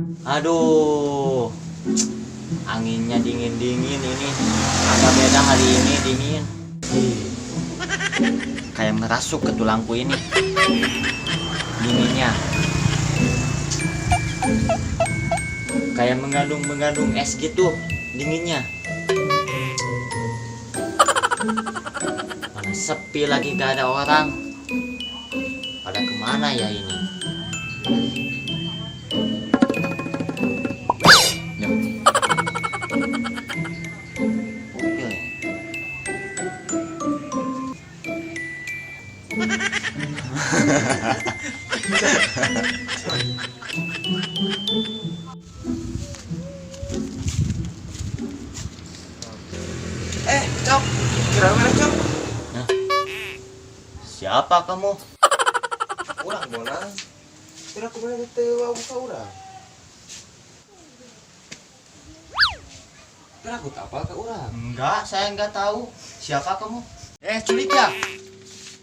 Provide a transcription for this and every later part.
Aduh, anginnya dingin-dingin ini. Agak beda hari ini dingin. Ih, kayak merasuk ke tulangku ini. Dinginnya. Kayak mengandung-mengandung es gitu dinginnya. Mana sepi lagi gak ada orang. Pada kemana ya ini? Ya. Mobil ya. Eh, Cok. Kira mana, Cok? Nah. Siapa kamu? Urang bonang. Kira aku mana teh wau ka urang. Kira aku tak apa ka urang. Enggak, saya enggak tahu. Siapa kamu? Eh, culik ya?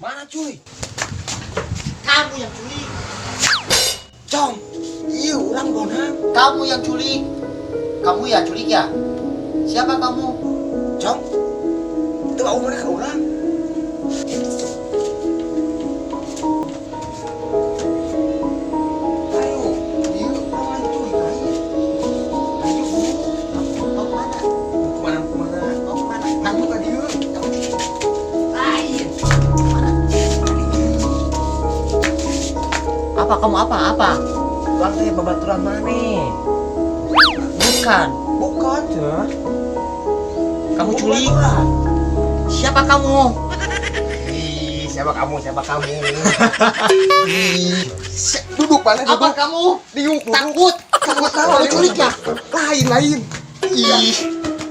Mana cuy? Kamu yang culik. Cong. Iya, urang bonang. Kamu yang culik. Kamu ya culik ya? Siapa kamu? Cong. Itu wau mana ka urang? Ayo, iya urang lain cuy, lain. Ayo, buru. Mau kemana? Kemana kemana? Mau kemana? Ayo ka dieu. Lain. Kemana? Apa kamu apa? Apa? Urang teh babaturan maneh? Bukan. Bukan, cenah. Kamu culik. Babaturan. Siapa kamu? Ih, siapa kamu? Siapa kamu? Ih, duduk mana Apa duduk? kamu? Diuk, duduk. Takut. Takut tahu. Kamu culik ya? Lain, lain. Ih.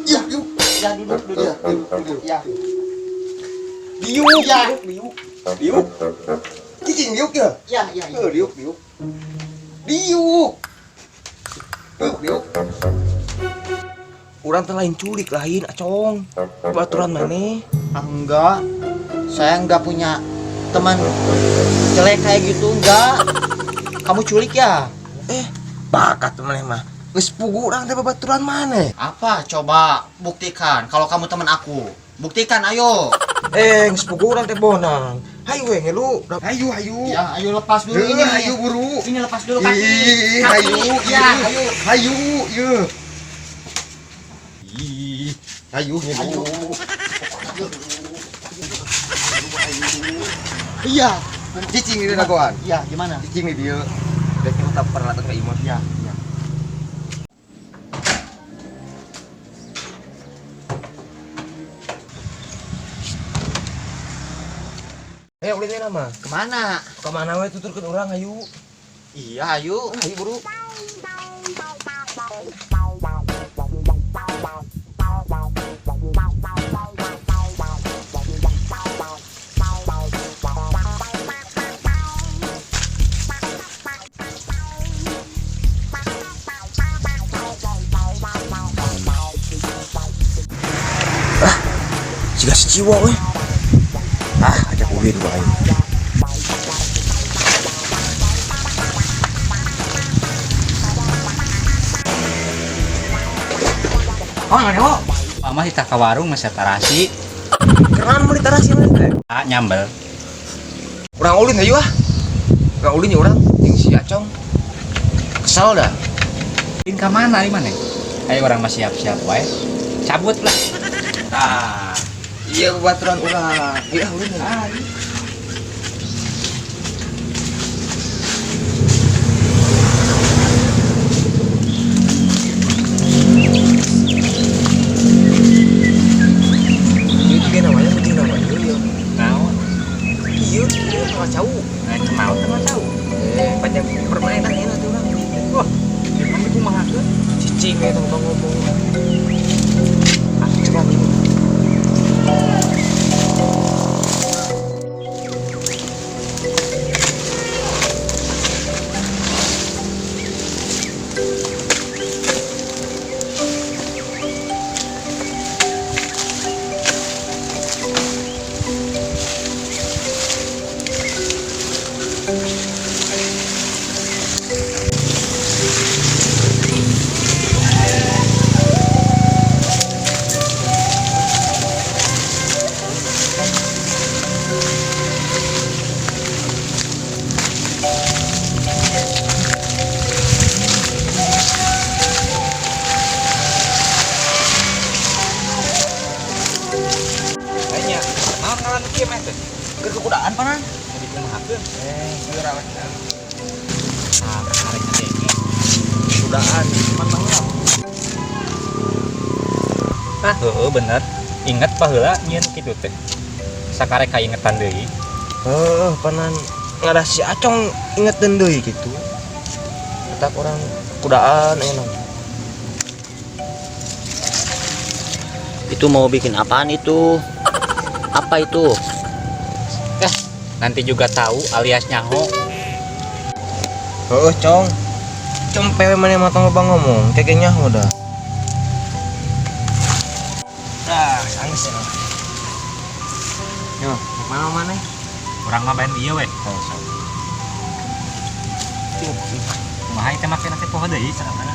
Iya, yuk. Ya duduk duduk. Iya, duduk, duduk. Ya. Diuk, Ya. diuk, diuk. Diuk. Cicing diuk ya? Ya, ya, ya. Eh, diuk, diuk. Diuk. Diuk, diuk. Urang teh lain culik, lain acong. Baturan maneh? Ah, enggak. Saya enggak punya teman jelek kayak gitu, enggak. Kamu culik ya? Eh, bakat maneh mah. Geus pugu urang teh babaturan maneh. Apa? Coba buktikan kalau kamu teman aku. Buktikan, ayo. Eh, geus pugu urang teh bonang. Hayu we ngelu. Hayu, hayu. Ya, ayo lepas dulu Heuh, ini. hayu buru. Ini lepas dulu kaki. Ih, Kaki. hayu, Ya, hayu. Hayu, ieu. Ih, hayu Hayu. ngelu. Iya. Cicing ini dagoan. Iya, gimana? Cicing nih dia. Dek kita peralatan ka imah. Iya, iya. Eh, ulin nama. Kemana? Kemana we tuturkeun urang hayu. Iya, ayo. Hayu buru. Ah, siga si Ciwo we. Ah, ajak ulin gua aing. Oh, nggak neo. Mama kita ke warung masih tarasi. Keren mau ditarasi mana teh? Ah, nyambel. Urang ulin hayu ah. Urang ulin ya urang jeung si Acong. Kesal dah. Ulin ka mana di mana? Ayo orang masih siap-siap wae. Cabut lah. Ah. Iya babaturan urang. Iya ulin. Ah, Ieu juga namanya kucing namanya ieu. Naon? Ieu ieu sama cau. Nah, mau sama cau. Eh, panjang permainan ya tuh urang. Wah, emang ibu mah keun? Cicing we tong ngomong. Ah, coba minum. Dikumahakeun. Geura we. Ah, arek teh. Kudaan cuman baheula. Ah, heeh bener. Ingat baheula nyieun kitu teh. Sakarek kaingetan deui. Heeh, panan ngadah si Acong ingetin deui gitu. Tetap orang kudaan enak. Itu mau bikin apaan itu? Apa itu? Nanti juga tahu alias nyaho. Heeh, Cong. Cempe mana mah tong loba ngomong, kayak nyaho dah. Ah, sanggeus ya. Yo, mana mana? Urang mah main ieu we. Kumaha ieu teh make teh poho deui sakamana.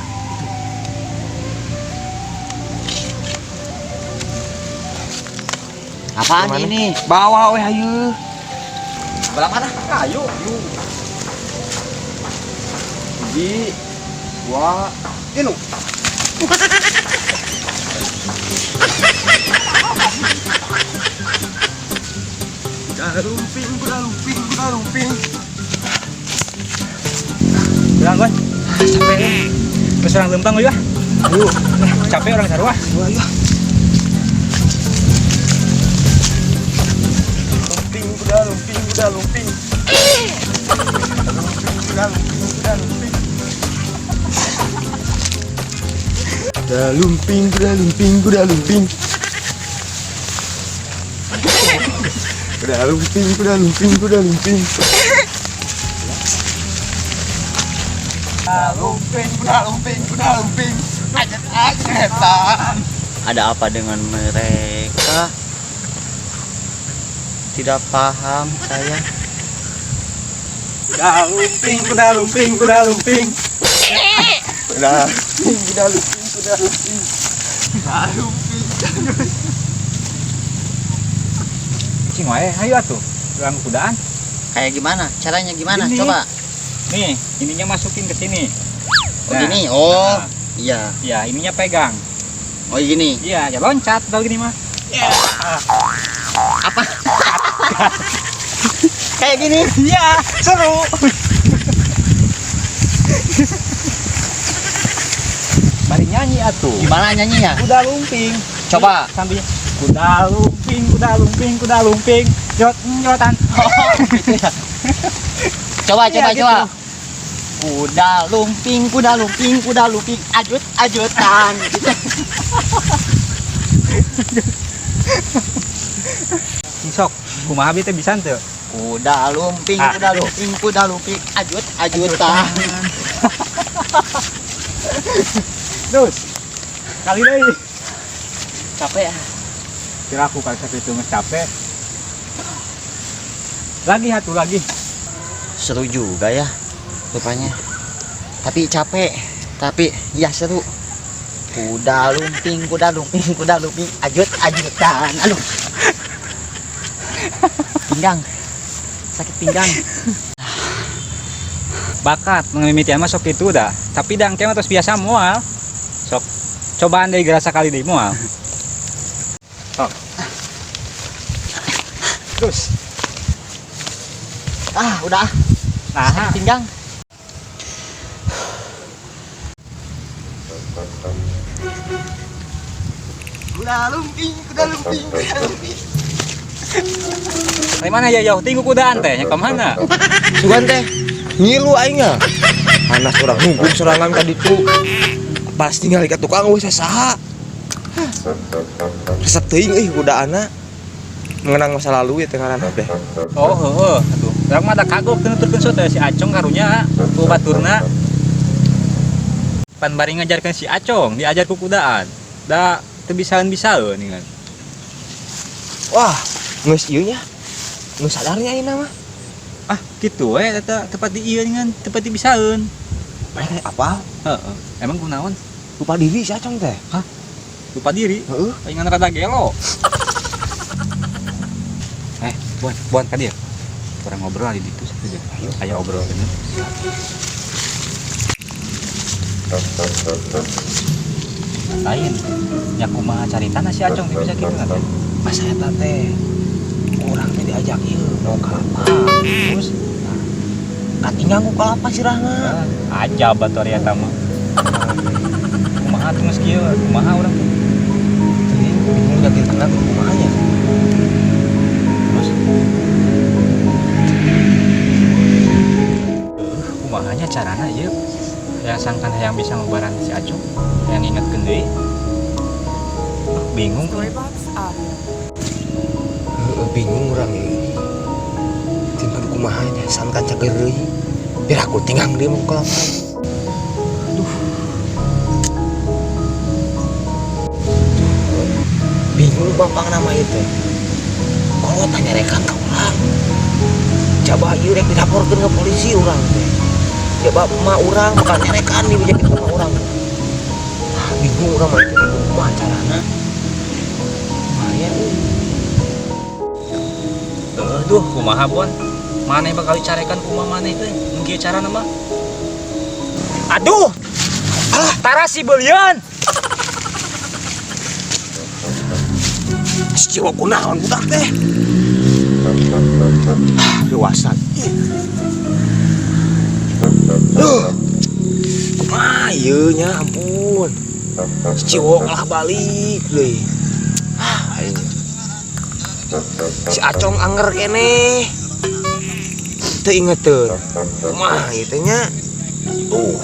Apaan Mana? ini? Bawa we hayu. Belah mana? Ayo, yuk. Hiji, dua, tilu. Kuda lumping, kuda lumping, kuda lumping. Bilang gue, Capek. terus orang lempang gue ah. Ayo, Capek orang sarua. ayo, ayo. Lumping, kuda lumping, kuda lumping. Lumping, kuda lumping, kuda lumping. Kuda lumping, kuda lumping, kuda lumping. Kuda lumping, kuda lumping, kuda lumping. Kuda lumping, kuda lumping, kuda lumping. Ajet-ajetan. Ada apa dengan mereka? Tidak paham saya. Kuda lumping, kuda lumping, kuda lumping. Kuda lumping, kuda lumping, kuda lumping. Kuda lumping. Cing wae, ayo atuh. Urang kudaan. Kayak gimana? Caranya gimana? Gini. Coba. Nih, ininya masukin ke sini. Oh, Nah. gini. Oh, Nah. iya. Ya, ininya pegang. Oh, gini. Iya, ya loncat kalau gini mah. Ya. Apa? Kayak gini. Iya, seru. Mari nyanyi atuh. Gimana nyanyinya? Kuda lumping. Coba. Sambil kuda lumping, kuda lumping, kuda lumping. Jot nyotan. Oh, gitu ya. Coba, Iya, coba, gitu. coba. Kuda lumping, kuda lumping, kuda lumping, ajut, ajutan. Gitu. Sok, kumaha bi teh bisa teu? Kuda lumping, Ah. kuda lumping, kuda lumping, ajut, ajutan. Terus. Kali deui. Capek ya. Kira aku kali sakitu geus capek. Lagi atuh lagi. Seru juga ya rupanya. Tapi capek. Tapi ya seru. Kuda lumping, kuda lumping, kuda lumping, ajut, ajutan. Aduh. Pinggang. Sakit pinggang. Bakat mimitian mah sok itu dah. Tapi dang mah tos biasa moal. Sok cobaan deui gerasa kali deui moal. Sok. Terus. Ah, udah. Nah, Sakit pinggang. Kuda lumping, kuda lumping, kuda lumping. Dari mana ya jauh tinggu kudaan teh nya ka mana? Sugan teh ngilu aing nya. Anak urang nunggu sorangan ka ditu. Pas tinggal ka tukang we saha. Resep teuing euy kudaana. Mengenang masa lalu ya teh ngaranna teh. Oh, heeh, atuh. Urang mah da kagok teu nuturkeun so teh si Acong karunya ku baturna. Pan bari ngajarkeun si Acong, diajar ku kudaan. Da teu bisaeun-bisaeun kan. Wah, geus ieu nya. Geus sadarnya ayeuna mah. Ah, kitu we eta tepat di ieu ngan tepat di bisaeun. Eh, apa? Heeh. Emang kunaon? Lupa diri si Acong teh. Lupa diri. Heeh. Palingan rada gelo. Bon, bon ka dieu. Kurang ngobrol di ditu saja. Ayo, ayo obrol ini. Lain. Ya kumaha caritana si Acong teh bisa kitu teh. Pas eta teh urang teh diajak ieu mau ka apa? Katinggal ku kalapa sirahna. Ajab atuh ari eta mah. Kumaha tuh geus kieu? Kumaha urang teh? Jadi bingung yakin tenang kumaha nya. Terus kumaha nya carana ieu? Yang sangkan hayang bisa ngubaran si Acong, hayang ngingetkeun deui. Ah, bingung euy. Storybox Audio. Heeh, bingung urang ieu. Tim kudu kumaha nya sangkan cager deui. Biar aku tinggal deui mah kalapa. Aduh. Bingung bapak nama itu. Kalau tanya rekan ke urang. Coba ieu rek dilaporkeun ke polisi urang teh. Ya bap emak urang bakal nyarekan di bijak itu sama urang. Ah, bingung urang mah itu kumaha carana. Kumaha euy. Aduh, kumaha Bon? Maneh bakal dicarekan kumaha maneh teh? Mun kieu carana mah. Aduh. Alah, tara si beulian. Si Ciwok kunaon budak teh. Ah, dewasa. Duh. Kumaha ieu nya ampun. Si Ciwok kalah balik deui. Ah, aing. Si Acong anger keneh. Teu ingeteun. Kumaha ieu teh nya? Aing.